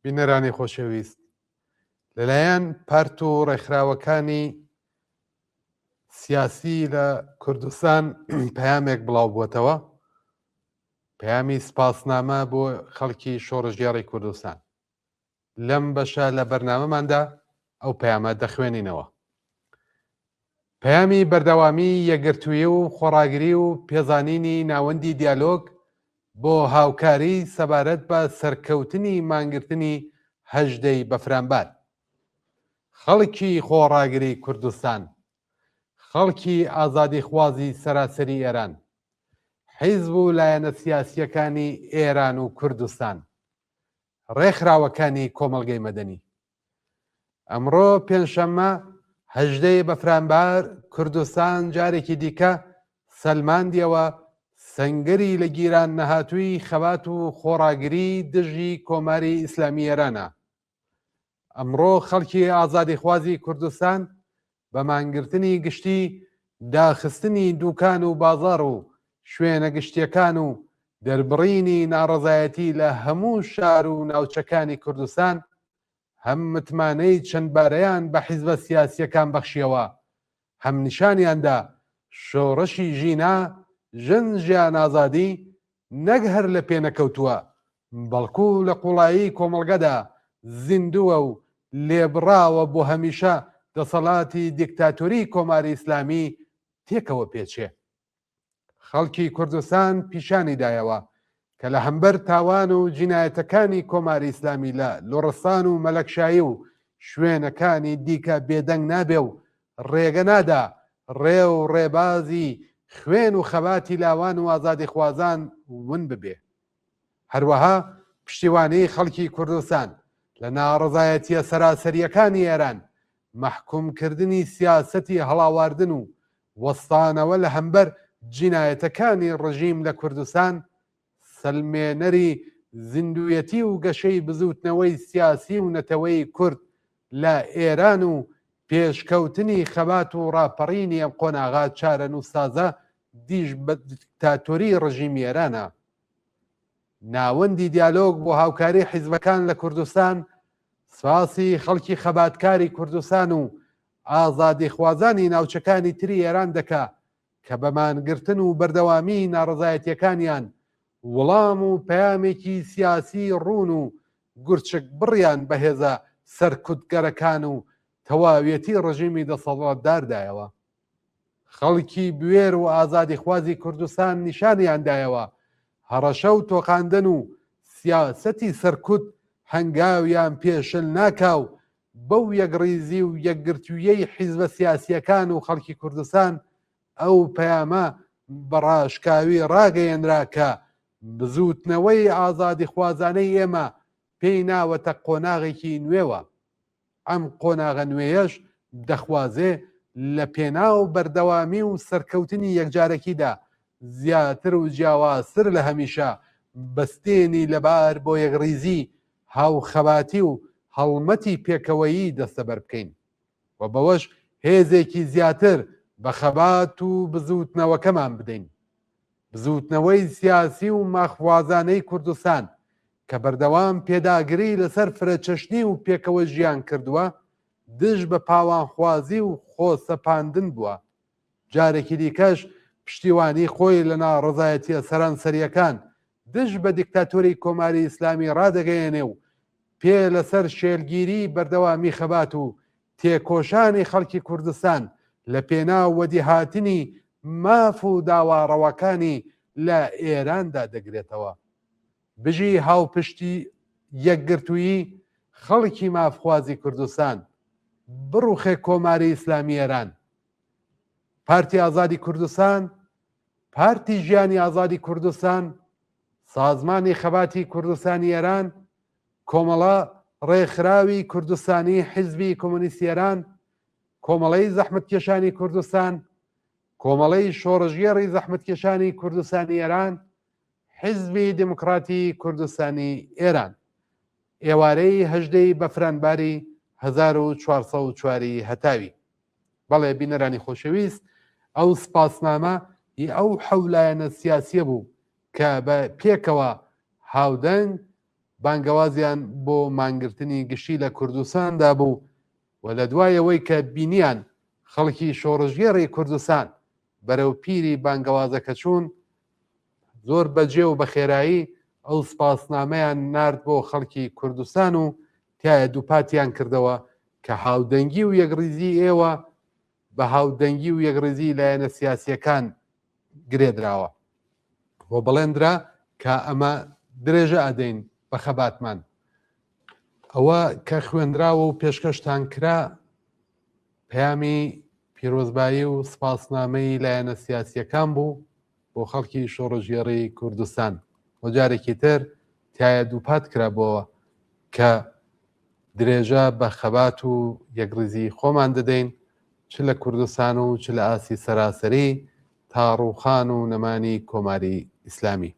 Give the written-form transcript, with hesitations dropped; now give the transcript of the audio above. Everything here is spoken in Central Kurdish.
بینەرانی خۆشەویست لەلایەن پارت و ڕێکخراوەکانی سیاسی لە کوردستان پەیامێک بڵاو بووەتەوە پەیامی سپاسنامە بۆ خەڵکی شۆڕشگێڕی کوردستان لەم بەشە لە بەرنامەماندا ئەو پەیامە دەخوێنینەوە. پەیامی بەردەوامی یەکگرتوویی و خۆڕاگری و پێزانینی ناوەندی دیالۆگ بۆ هاوکاری سەبارەت بە سەرکەوتنی مانگرتنی هەژدەی بەفرانبار. خەڵکی خۆڕاگری کوردستان، خەڵکی ئازادیخوازی سەراسەری ئێران، حیزب و لایەنە سیاسییەکانی ئێران و کوردستان، ڕێکخراوەکانی کۆمەڵگەی مەدەنی. ئەمڕۆ پێنجشەممە 18 ی بەفرانبار کوردستان جارێکی دیکە سەلماندیەوە سەنگەری لە گیران نەهاتووی خەبات و خۆڕاگری دژی کۆماری ئیسلامی ئێرانە. ئەمڕۆ خەڵکی ئازادیخوازی کوردستان بە مانگرتنی گشتی، داخستنی دوکان و بازاڕ و شوێنە گشتییەکان و دەربڕینی ناڕەزایەتی لە هەموو شار و ناوچەکانی کوردستان، هەم متمانەی چەندبارەیان بە حیزبە سیاسییەکان بەخشیەوە، هەم نیشانیان دا شۆڕشی ژینا، ژن ژیان ئازادی، نەک هەر لە پێ نەکەوتووە، بەڵکو لە قوڵایی کۆمەڵگەدا زیندووە و لێبڕاوە بۆ هەمیشە دەسەڵاتی دیکتاتۆری کۆماری ئیسلامی تێکەوە پێچێ. خەڵکی کوردستان پیشانی دایەوە کە لە هەمبەر تاوان و جینایەتەکانی کۆماری ئیسلامی لە لوڕستان و مەلەکشایی و شوێنەکانی دیکە بێدەنگ نابێ و ڕێگە نادا ڕێ و ڕێبازی خوێن و خەباتی لاوان و ئازادیخوازان ون ببێ. هەروەها پشتیوانیی خەڵکی کوردستان لە ناڕەزایەتییە سەراسەرییەکانی ئێران، مەحکووم کردنی سیاسەتی هەڵاواردن و وەستانەوە لە هەمبەر جینایەتەکانی ڕژیم لە کوردستان، سەلمێنەری زیندوویەتی و گەشەی بزووتنەوەی سیاسی و نەتەوەیی کورد لە ئێران و پێشکەوتنی خەبات و ڕاپەڕینی ئەم قۆناغە چارەنووسسازە دیژ بە دیکتاتۆریی ڕژیمی ئێرانە. ناوەندی دیالۆگ بۆ هاوکاری حیزبەکان لە کوردستان سپاسی خەڵکی خەباتکاری کوردستان و ئازادیخوازانی ناوچەکانی تری ئێران دەکا کە بە مانگرتن و بەردەوامیی ناڕەزایەتییەکانیان وڵام و پەیامێکی سیاسیی ڕوون و گورچکبڕیان بە هێزە سەرکوتگەرەکان و تەواویەتی ڕژیمی دەسەڵاتدار دایەوە. خەڵکی بوێر و ئازادیخوازی کوردستان نیشانیان دایەوە هەڕەشە و تۆقاندن و سیاسەتی سەرکوت هەنگاویان پێ شل ناکا و بەو یەکڕیزی و یەکگرتوویەی حیزبە سیاسییەکان و خەڵکی کوردستان ئەو پەیامە بە ڕاشکاوی ڕاگەیەنرا کە بزووتنەوەی ئازادیخوازانەی ئێمە پێی ناوەتە قۆناغێکی نوێوە. ئەم قۆناغە نوێیەش دەخوازێ لە پێناو بەردەوامی و سەرکەوتنی یەکجارەکیدا زیاتر و جیاوازتر لە هەمیشە بەستێنی لەبار بۆ یەکڕیزی، هاوخەباتی و هەڵمەتی پێکەوەیی دەستەبەر بکەین و بەوەش هێزێکی زیاتر بە خەبات و بزووتنەوەکەمان بدەین. بزووتنەوەی سیاسی و مافخوازانەی کوردستان کە بەردەوام پێداگری لەسەر فرەچەشنی و پێکەوە ژیان کردووە، دژ بە پاوانخوازی و خۆسەپاندن بووە. جارێکی دیکەش پشتیوانی خۆی لە ناڕەزایەتییە سەرانسەرییەکان دژ بە دیکتاتۆری کۆماری ئیسلامی ڕادەگەیەنێ و پێ لەسەر شێلگیریی بەردەوامی خەبات و تێکۆشانی خەڵکی کوردستان لە پێناو وەدیهاتنی ماف و داوا ڕەواکانی لە ئێراندا دەگرێتەوە. بژی هاوپشتی یەکگرتوویی خەڵکی مافخوازی کوردستان، بڕوخێ کۆماری ئیسلامی ئێران. پارتی ئازادی کوردستان، پارتی ژیانی ئازادی کوردستان، سازمانی خەباتی کوردستانی ئێران، کۆمەڵە ڕێکخراوی کوردستانی حیزبی کۆمۆنیستی ئێران، کۆمەڵەی زەحمەتکێشانی کوردستان، کۆمەڵەی شۆڕشگێڕی زەحمەتکێشانی کوردستانی ئێران، حیزبی دێموکڕاتی کوردستانی ئێران. ئێوارەی 18 ی بەفرانباری 1404 ی هەتاوی. بەڵێ بینەرانی خۆشەویست ئەو سپاسنامە ی ئەو حەو لایەنە سیاسیە بوو کە بە پێکەوە هاودەنگ. بانگەوازیان بۆ مانگرتنی گشتی لە کوردستان دابوو و لە دوای ئەوەی کە بینیان خەڵکی شۆڕشگێڕی کوردستان بەرەو پیری بانگەوازەکە چوون، زۆر بەجێ و بەخێرایی ئەو سپاسنامەیان نارد بۆ خەڵکی کوردستان و تیایا دووپاتیان کردەوە کە هاودەنگی و یەکڕیزیی ئێوە بە هاودەنگی و یەکڕیزیی لایەنە سیاسییەکان گرێدراوە و بەڵێندرا کە ئەمە درێژە ئەدەین بە خەباتمان. ئەوە کە خوێندراوە و پێشکەشتان کرا پەیامی پیرۆزبایی و سپاسنامەی لایەنە سیاسییەکان بوو بۆ خەڵکی شۆڕشگێڕی کوردستان و جارێکی تر تیایا دووپات کرابۆوە کە درێژە بە خەبات و یەکڕیزی خۆمان دەدەین چ لە کوردستان و چ لە ئاستی سەراسەری تا ڕووخان و نەمانی کۆماری ئیسلامی.